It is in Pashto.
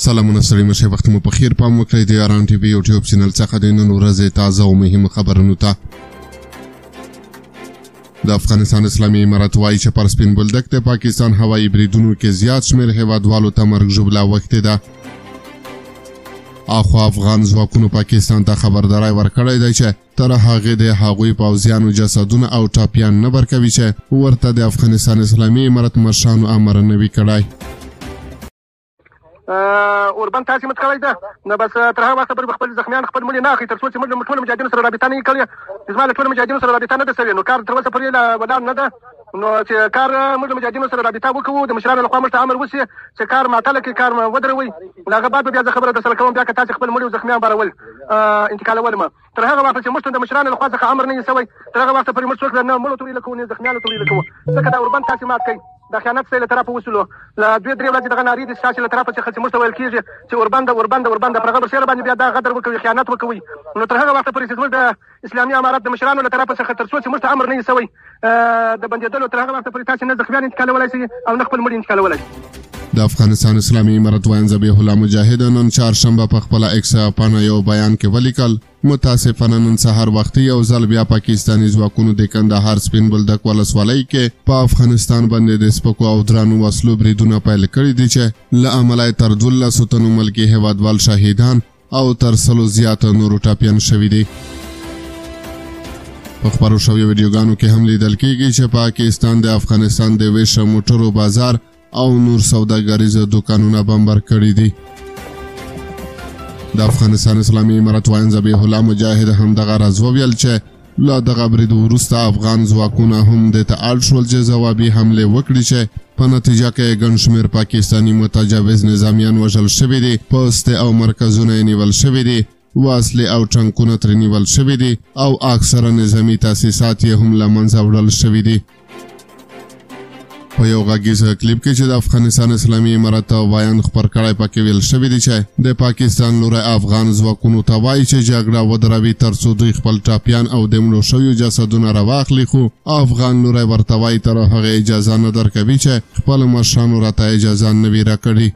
سلامونه ستړي مشه وخت مو په خیر. پام وکړئ د یاران ټي وي یوټیوب چینل څخه د نن ورځې تازه او مهمو خبرونو ته. د افغانستان اسلامي امارت وایي چې پر سپین بولدک د پاکستان هوایي بریدونو کې زیات شمېر هیوادوالو ته مرګ ژوبله اوښتې ده. اخوا افغان ځواکونو پاکستان ته خبرداری ورکړی دی چې تر هغې د هغوی پوځیانو جسدونه او ټپیان نه ورکوي چې ورته د افغانستان اسلامي امارت مشرانو امر نه وي کړی. اوربند تاسې مت کړی ده، نو بس تر هغه وخته پورې به خپل زخمیان خپل مړي نه اخلي تر څو چې موږ له ټولو مجاهدینو سره رابطه نه وي کړې. زما له ټولو مجاهدینو سره رابطه نه ده شوې، نو کار تر اوسه پورې لا ولاړ نه ده. نو چې کار موږ له مجاهدینو سره رابطه وکړو، د مشرانو لخوا موږ ته امر وشي چې کار معطله کړئ، کار ودروئ، له هغه بعد به بیا زه خبره درسره کوم. بیا که تاسې خپل مړي او زخمیان بارول انتقالول ما تر هغه وخته چې موږ ته د مشرانو لخوا څخه امر نه وي شوی، تر هغه وخته پورې موږ څوک نه مړو ته ویل کوو نه زخمیانو ته ویل کوو، ځکه دا اوربند تاسې مات کړئ. دا خیانت ستاسې له طرفه وشولو. له دوې درې ورځې دغه نارې دي ستاسې له طرفه څخه چې موږ ته ویل کېږي چې اوربند ده اوربند ده اوربند ده، پر هغه برسېره باندې بیا دا غدر وکوي، خیانت وکوي. نو تر هغه وخته پورې چې زموږ د اسلامي امارت د مشرانو له طرفه څخه تر څو چې موږ ته امر نه وي شوی د بندېدلو، تر هغه وخته پورې تاسې نه زخمیان انتقالولای شئ او نه خپل مړي انتقالولای شئ. د افغانستان اسلامي امارت ویاند ذبیح الله مجاهد نن چهارشنبه په خپله ایکس پاڼه یو بیان کې ولیکل: متاسفانه نن سهار وختي یو ځل بیا پاکستاني ځواکونو د کندهار سپین بولدک ولسوالۍ کې په افغانستان باندې د سپکو او درنو وسلو بریدونه پیل کړي دي چې له امله یې تر 12 تنو ملکي هیوادوال شهیدان او تر 100 زیات نورو ټپیان شوي دي. په خپرو شویو ویډیوګانو کې هم لیدل کیږي چې پاکستان د افغانستان د ویش موټرو بازار او نور سوداګریز دوکانونه بمبار کړي دي. د افغانستان اسلامي امارت ویاند ذبیح الله مجاهد هم دغه راز وویل چې له دغه برید وروسته افغان ځواکونه هم دې ته اړ شول چې ځوابي حملې وکړي چې په نتیجه کې ګڼ شمېر پاکستاني متجاوز نظامیان وژل شوي دي، پوستې او مرکزونه یې نیول شوي دي، وسلې او ټانکونه ترې نیول شوي دي او اکثره نظامي تاسیسات یې هم له منځه وړل شوي دي. په یو غږیز کلیپ کې چې د افغانستان اسلامي امارت ویاند خپور کړی پکې ویل شوي دي چې د پاکستان لوری افغان ځواکونو ته وایي چې جګړه ودروي ترڅو دوی خپل ټپیان او د مړو شویو جسدونه راواخلي، خو افغان لوری ورته وایي تر هغې اجازه نه درکوي چې خپل مشرانو راته اجازه نه وي راکړي.